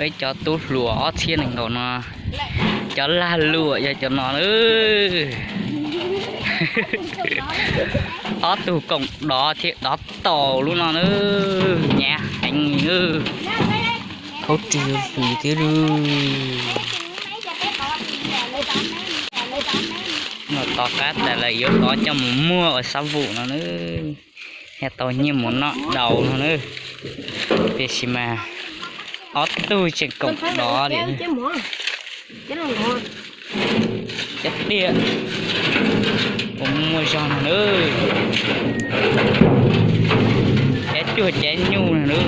Peb cov tub hluas ob txhiab nees nkaum no, cov lag luam yog cov no na. Ob tug koom dov thiab dov taus lub no na, hnyav heev na. Khaub rig yuav hlis thiab lub. No tom qab tas lawm yuav dov coj mus muag ua xab vum no na. Yog tau nyiaj mus noj daus no na. Tiam sis mas ob tug tseem koom dov li. Cov tiaj uas muaj zog no na. Cov cuag cov nyuj no na.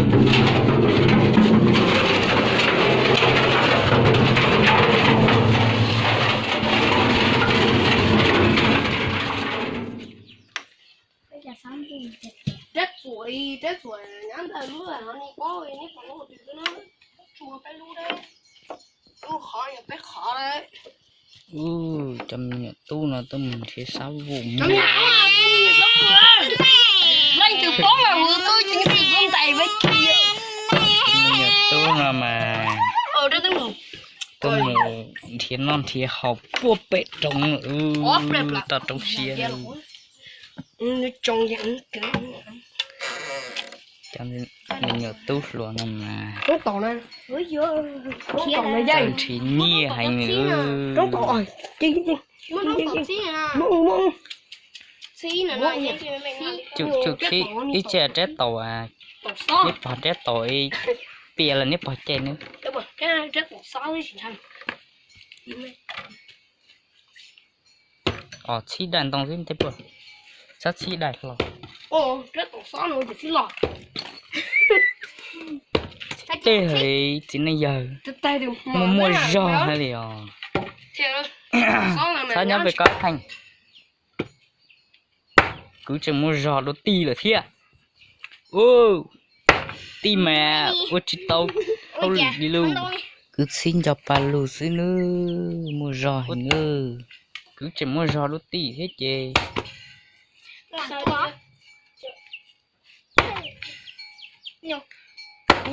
Ub, cov me nyuam tub no twb mus nrhiav xab vum. Me nyuam tub no mas tuaj mus nrhiav noj nrhiav haus puag pem roob, toj roob siab. Cov me nyuam tub hluas no mas txawj nrhiav nyiaj heev li. Ib txhia rab taus, neb pog rab taus, pias los neb pog cai na. Os, txhib daim ntoo xwb tej puas, txhob txhib daim hlo. Tej txiv neej yawg muaj muaj zog hais li os. Txhob nyob pem koj theej. Kwv tseem muaj zog dua tij lawm thiab. Ub, tij mas ua tsis tau hauj lwm li lauj. Kwv txhib nco pa lug xwb nawb, muaj zog heev nawb. Kwv tseem muaj zog dua tij thiab ces.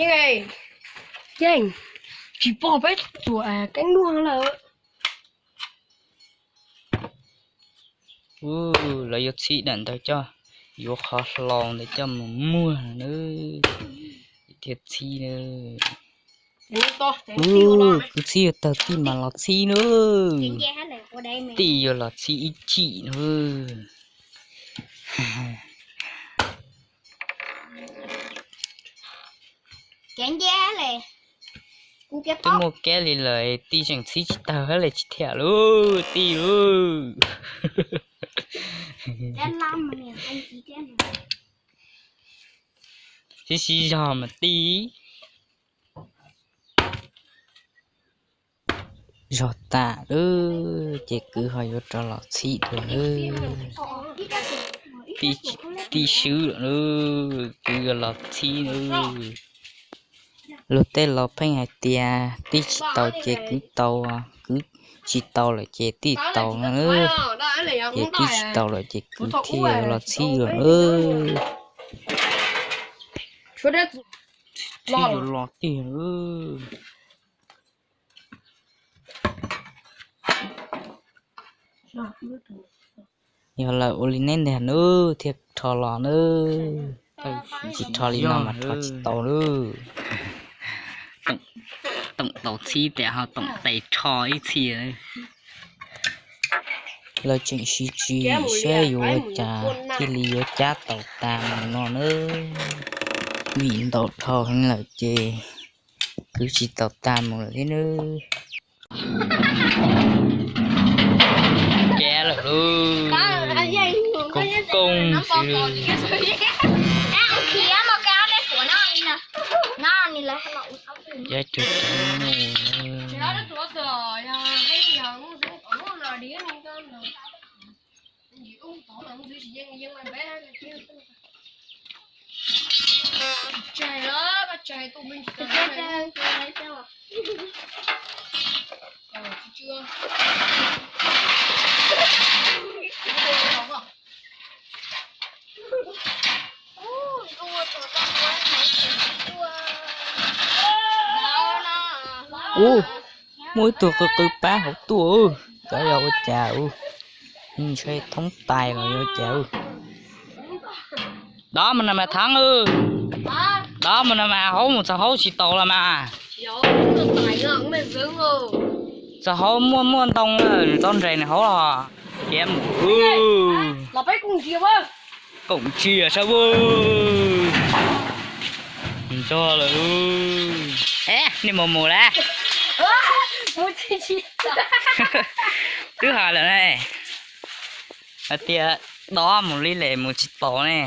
Yeej tsis pom peb txuas keeb luaj lawm. Ub, lawv yuav txhib daim ntawd coj, yuav qhov hlau ntawd coj mus muag nawb, thiaj txhib nawb. Ub, kwv txhib yuav tawg tij mas los txhib nawb. Tij yuav los txhib ib chim nawb. Twb muaj kiab li lawm, tij tseem txhib tsis tawg hab li, tsis thiam lauj tij lauj. Sib sib zog mas tij. Zog tas lawm ces kwv ho yuav rov los txhib dua nawb. Tij swb lawm, kwv yuav los txhib nawb. Luag tej laus pheej hais tias tij tsis taus ces kwv tau, kwv tsis tau lawm ces tij tau no. Ces tij tsis tau lawm ces kwv thiaj yuav los txhib dua nawb. Txhib yuav los tiag. Yog lawm ua li neb ntag nawb, thiaj rho los nawb. Tsis rho li no mas rho tsis tau nawb. Toom tau txhib tes ho toom tes rho ib txhia. Lawv tseem sib tswv saib yuav ua cas thiaj li yuav cab tau tas mus no nawb. Vim ntaus dhau heev lawm ces kwv tsis tau tas mus lawm thiab nawb. Cab lawm lauj, koob koob xwb. Cab cov cov mus. Ub, muaj ib tug qw qw pab hauv tuaj, cov yog ua cas ub? Ntshe thoob tais los yog ua cas ub? Dov mus na mas Thab, dov mus na mas, haub mus txog haub tsis taus los mas. Txog haub muaj muaj ntoo lawm, nws tau nres nws haub los. Kiav mus, koom ntsia saib ub. Ntog lawm. Nej mus mus lawm. Twb hais lawm ne, hais tias dov mus li lawm mus tsis taus ne.